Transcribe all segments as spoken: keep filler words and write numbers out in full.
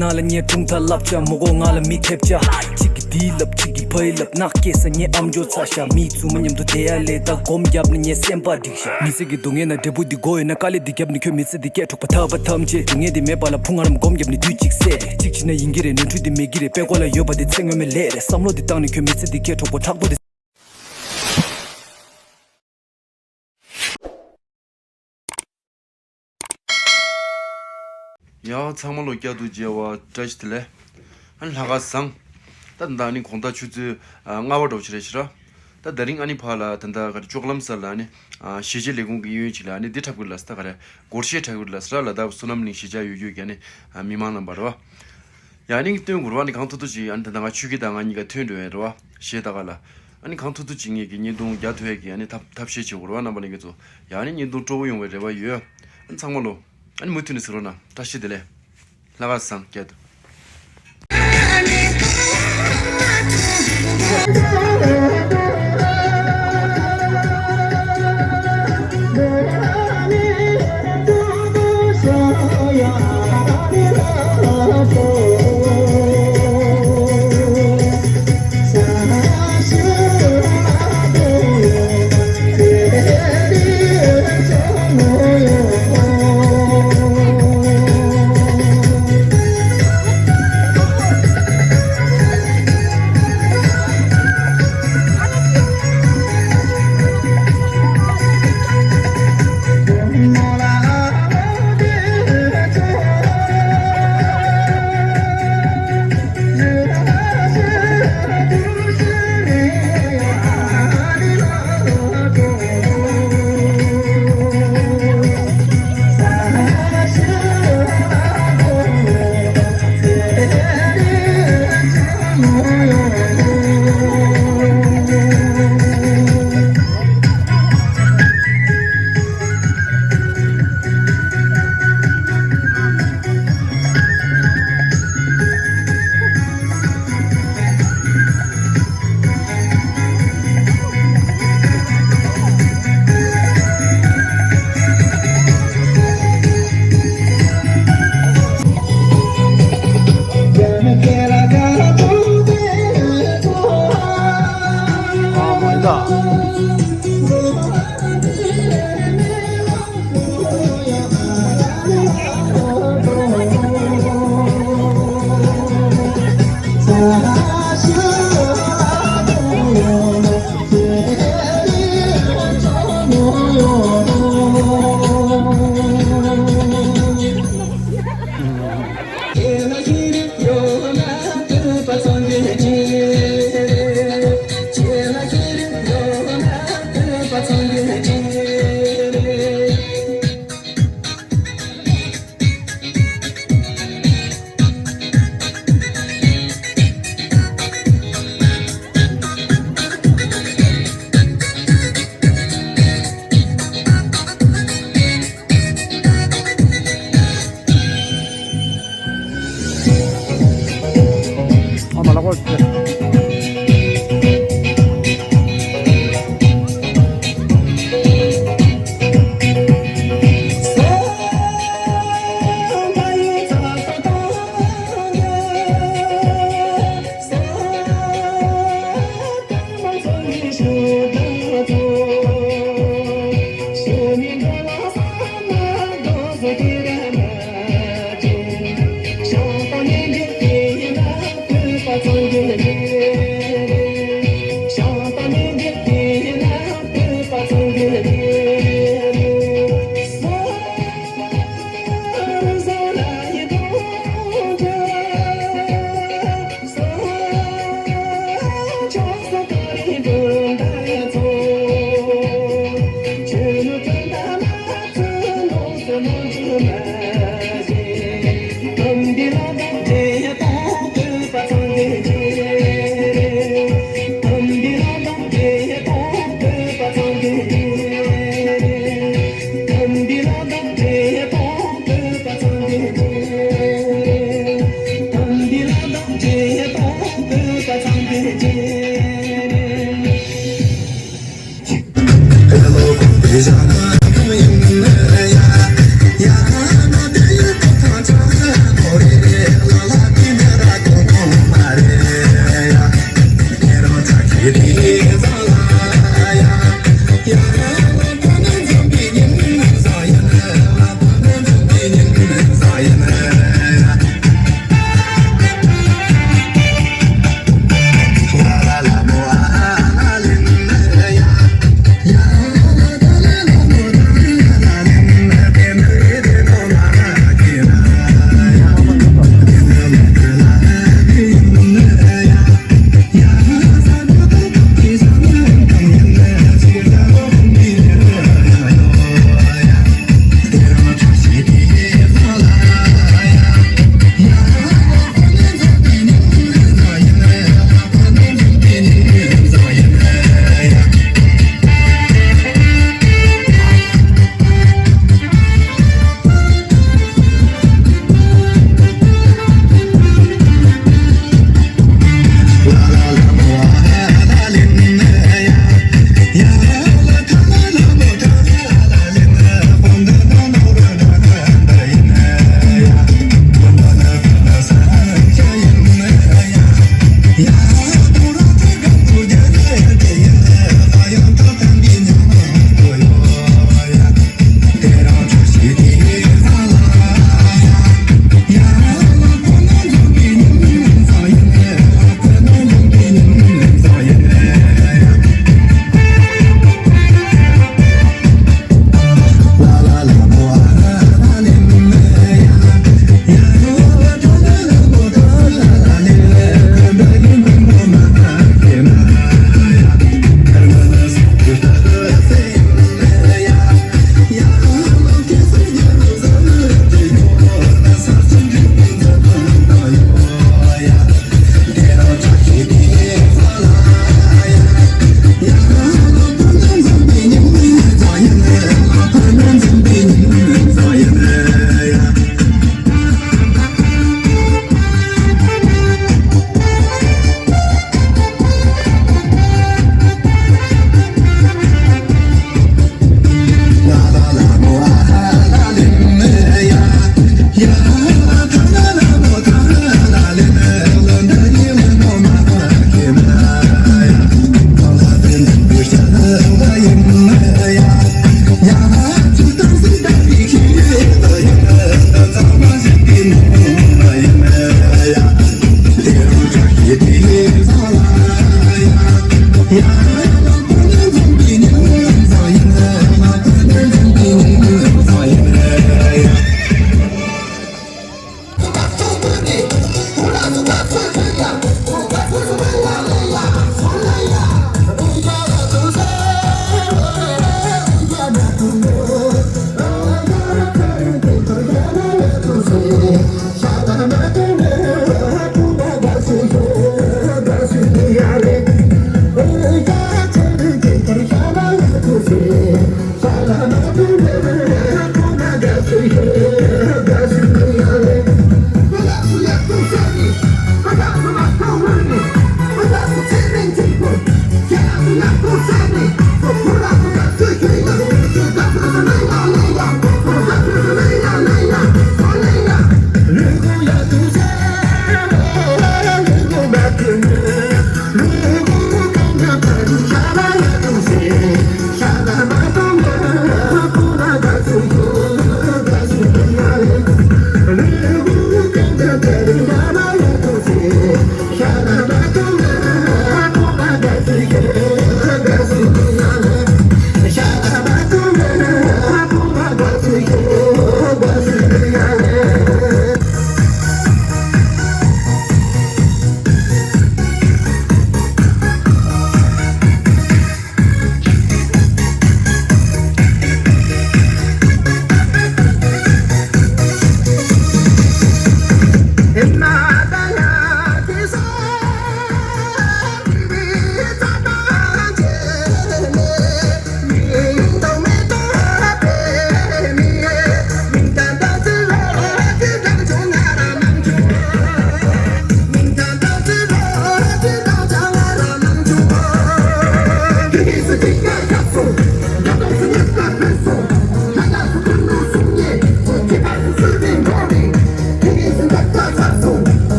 ནང་ལ་ངས་སྒྲུང་ཐ་ལབ་བྱ་མོ་གོ་ང་ལ་མི་ཐེབས་བྱ། གཅིག་གིས་འདི་ལབ་གཅིག་གིས་ཕ་ཡི་ལབ་ནག་སྐྱེས་ས་ངས་ཨམ་ཅོག་ཚ་ཤ་མི་བཙུན་མ་མཉམ་དུ་བསྡད་ཡ་ལས་ད་སྒོམ་རྒྱབ་ན་ངས་སེམས་པ་འགྲིག་ཤ། མི་ཚེ་གི་སྡུག་བསྔལ་ན་འབྲས་བུ་འདི་དགོས་ཡོད་ན་དཀའ་ལས་འདི་བརྒྱབ་ནས་ཁྱོད་མི་ཚེ་འདི་སྐྱེལ་འཕྲོག་པ་ཐར་པ་ཐམས་ཅད་སྡུག་བསྔལ་འདི་མེད་པ་ལ་ཕུང་ང་རམ་སྒོམ་རྒྱབ་ནས་དུས་གཅིག་སད་གཅིག་བྱས་ན་ཡིན་གྱི་རེད་ནོར་འཁྲུལ་འདི་མེད་ཀྱི་རེད་པད་ཀོ་ལ་ཡོད་པ་འདི་ཚེ་སྔོན་མའི་ལས་རེད་བསམ་བློ་འདི་བཏང་ནས་ཁྱོད་མི་ཚེ་འདི་སྐྱེལ་འཕྲོག་པ་དྲག་པོ་འདི། ཡ་ཚང་མ་ལོ་བསྐྱར་དུ་མཇལ་བ་བཀྲ་ཤིས་བདེ་ལེགས། ཨ་ནི་ལྷག་དཀར་བཟང་། ད་ད་ཨ་ནི་དགོང་དག་ཆུ་ཚོད་ལྔ་པ་འདྲ་བོ་ཅིག་རེད་ཤག་ར། ད་ད་རིང་ཨ་ནི་ཕར་ལ་ད་ད་ག་རེ་ལྕོག་ལམ་སར་ལ་ཨ་ནི་ཞི་བྱེད་ལས་ཁུངས་ཀྱི་གཡས་གཡོན་ཅིག་ལ་ཨ་ནི་འདི་འཁྲབ་གི་ལ་ས་ད་ག་རེ་སྒོར་གཞས་འཁྲབ་གི་ལ་ས་ར་ལ་ད་བསོད་ནམས་གླིང་གཞིས་ཆགས་ཡོད་རྒྱུ་གི་ཨ་ནི་མི་མང་རྣམ་པ་རེད་བ། ཡ་ཨ་ནི་སྟོན་དགོས་རེད་བ། ཨ་ནི་གང་ཐུབ་ཐུབ་ཅིག་ཨ་ནི་ད་ད་ང་ཆོས་སྐྱིད་དང་ང་གཉིས་ཀ་ཐོན་འགྲོ་ཡ་རེད་བ་གཞས་ད་ག་ལ། ཨ་ནི་གང་ཐུབ་ཐུབ་ཅིག་ངེད་ཀྱི་བརྙན་ཐུང་རྒྱག་ཐུབ་ཡ་གི་ཨ་ནི་ཐབས་ཐབས་ཤེས་བྱེད་དགོས་རེད་བ་རྣམ་པ་ལྷན་རྒྱས་ཚོ། ཡ་ཨ་ནི་བརྙན་ཐུང་སྤྲོ་པོ་ཡོང་བའི་རེ་བ་ཡོད། ཨ་ནི་ཚང་མ་ལོ། ཨ་ནི་མུ་མཐུད་ནས་གཟིགས་རོགས་གནང་བཀྲ་ཤིས་བདེ་ལེགས། ལྷག་དཀར་བཟང་བསྐྱར་དུ།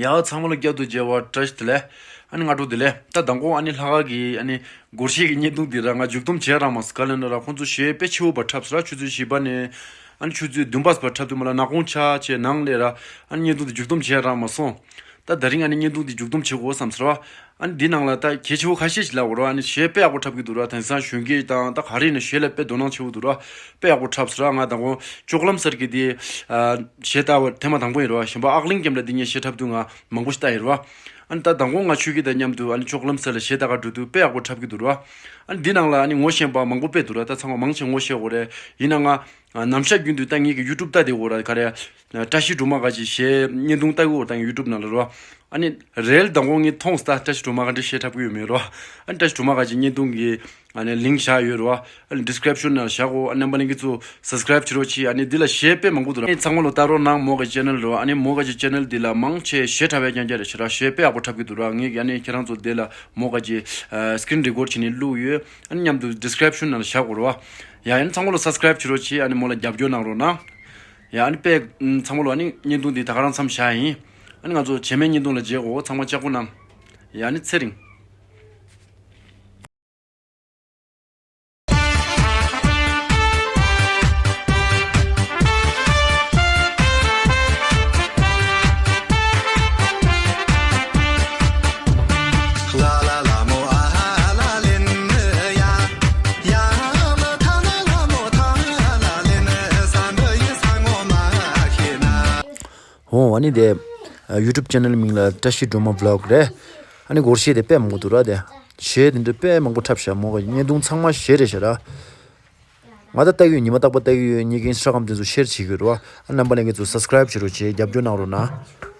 ཡ། ཚང་མ་ལ་བསྐྱར་དུ་མཇལ་བ་བཀྲ་ཤིས་བདེ་ལེགས། ཨ་ནི་སྔ་དྲོ་བདེ་ལེགས། ད་མདང་དགོང་ཨ་ནི་ལྷག་དཀར་གྱི་ཨ་ནི་སྒོར་གཞས་ཀྱི་བརྙན་ཐུང་འདི་ར་ང་མཇུག་བསྡོམས་བྱས་རག་མ་སོང་། ག་ལབ་ན་ར་ཁོང་ཚོ་གཞས་དཔེ་ཆེ་བོ་བར་འཁྲབ་སོང་ར། ཆུ་ཚོད་བཞི་པ་ནས་ཨ་ནི་ཆུ་ཚོད་བདུན་པ་བར་འཁྲབ་དུས་མ་ལ་ནག་ཁུང་ཆག་བྱས་ནང་ལས་ར། ཨ་ནི་བརྙན་ཐུང་འདི་མཇུག་བསྡོམས་བྱས་རག་མ་སོང་། ད་ད་རིང་ཨ་ནི་བརྙན་ཐུང་འདི་མཇུག་བསྡོམས་བྱེད་དགོས་བསམ་ཟེར་བ། ཨ་ནི་འདི་ནང་ལ་ད་གལ་ཆེ་བོ་ཁ་ཤས་ཤིག་ལབ་དགོས་རེད་བ། ཨ་ནི་གཞས་དཔེ་ཡག་པོ་འཁྲབ་ཀྱི་འདུག་ར། དེང་སང་གཞོན་སྐྱེས་དང་ད་ག་རེ་ཡིན་ན་གཞས་ལ་དཔེ་དོ་སྣང་ཆེ་བོ་འདུག་ར། དཔེ་ཡག་པོ་འཁྲབ་སོང་ར། ང་མདང་དགོང་ཅོག་ལམ་སར་གྱི་དེ་ཨ་གཞས་ལྟ་བ་ཐེངས་མ་དང་པོ་ཡིན་རེད་བ། གཞན་པ་ཨག་གླིང་རྒྱབ་ལ་འདི་ངས་གཞས་འཁྲབ་དུས་ང་མང་པོ་ཞིག་ལྟ་ཡིན་རེད་བ། ཨ་ནི་ད་མདང་དགོང་ང་ཆོས་སྐྱིད་དང་མཉམ་དུ་ཨ་ནི་ཅོག་ལམ་སར་ལ་གཞས་ལྟ་ག་འགྲོ་དུས་དཔེ་ཡག་པོ་འཁྲབ་ཀྱི་འདུག་ར། ཨ་ནི་འདི་ནང་ལ་ཨ་ནི་ངོ་ཤེས་པ་མང་པོ་དཔེ་འདུག་ར། ད་ཚང་མ་མང་ཆེ་ངོ་ཤེས་དགོས་རེད། ཡིན་ན་ང་ཨ་ནམ་ཞག་རྒྱུན་དུ་ད་ངེད་ཀྱི་ཡུ་ཊུབ་ལྟ་བསྡད་དགོས་ར། ག་རེ་བཀྲ་ཤིས་སྒྲོལ་མ་དགའ་ཆེ་གཞས་བརྙན་ཐུང་ལྟ་གི་ཡོད་རེད། ད་ཡུ་ཊུབ་ནང་ལ་རེད་བ། ཨ་ནི་རེལ་མདང་དགོང་ངས་མཐོང་སོང་། ད་བཀྲ་ཤིས་སྒྲོལ་མ་ག་འདྲ་གཞས་འཁྲབ་ཀྱི་ཡོད་མེད་རེད་བ། ཨ་ནི་བཀྲ་ཤིས་སྒྲོལ་མ་དགའ་ཆེ་བརྙན་ཐུང་གི་ཨ་ནི་ལིང་ཀི་བཞག་ཡོད་རེད་བ། ཨ་ནི་ཌི་སི་ཀི་རིབ་ཤན་ནང་བཞག་གོ། ཨ་ནི་རྣམ་པ་ལྷན་རྒྱས་ཚོ་སབ་སི་ཀི་རབ་བྱེད་རོགས་གྱིས། ཨ་ནི་འདི་ལ་གཞས་དཔེ་མང་པོ་འདུག་ར། ཨ་ནི་ཚང་མ་ལོ་ལྟ་རོགས་གནང་། མོ་ག་ཅེ་ནལ་རེད་བ། ཨ་ནི་མོ་ག་ཅེ་ཅེ་ནལ་འདི་ལ་མང་ཆེ་གཞས་འཁྲབ་པའི་རྐྱང་རྐྱང་རེད་ཤག་ར། གཞས་དཔེ་ཡག་པོ་འཁྲབ་ཀྱི་འདུག་ར། ངས་ཨ་ནི་ཁྱེད་རང་ཚོ་འདི་ལ་མོ་ག་ཅེ་ཨ་སི་ཀི་རིན་རི་ཀོཌ་བྱས་ནས་བླུགས་ཡོད། ཨ་ནི་མཉམ་དུ་ཌི་སི་ཀི་རིབ་ཤན་ནང་ལ་བཞག་གོ་རེད་བ། ཡ། ཨ་ནི་ཚང་མ་ལོ་སབ་སི་ཀི་རབ་བྱེད་རོགས་གྱིས། ཨ་ནི་མོ་ལ་རྒྱབ་སྐྱོར་གནང་རོགས་གནང་། ཡ། ཨ་ནི་དཔེ་ཚང་མ་ལོ་ཨ་ནི་བརྙན་ཐུང་འདི་ད་ག་རང་མཚམས་བཞག་ཡིན། ཨ་ནི་ང་ཚོ་རྗེས་མའི་བརྙན་ཐུང་ལ་མཇལ་གོ། ཚང་མ་ལྕགས་པོ་གནང་། ཡ། ཨ་ནི་ཚེ་རིང་། འོ། ཨ་ནི་དེ་ཡུ་ཊུབ་ཅེ་ནལ་མིང་ལ་བཀྲ་ཤིས་སྒྲོལ་མ་བི་ལོག་རེད། ཨ་ནི་སྒོར་གཞས་དེ་དཔེ་མང་པོ་འདུག་ར། དེ་གཞས་དེ་འདྲ་དཔེ་མང་པོ་འཁྲབ་ཤག་མོ་ག་བརྙན་ཐུང་ཚང་མ་གཞས་རེད་ཤག་ར། ང་ད་ལྟ་གི་ཡོད། ཉི་མ་རྟག་པར་ལྟ་གི་ཡོད། ངེད་ཀྱི་ཨིན་སི་ཊ་གྷ་རམ་དེ་ཚོ་ཤེར་བྱེད་ཀྱི་ཡོད་རེད་བ། ཨ། རྣམ་པ་ལྷན་རྒྱས་ཚོ་སབ་སི་ཀི་རབ་བྱེད་རོགས་བྱེད། རྒྱབ་སྐྱོར་གནང་རོགས་གནང་།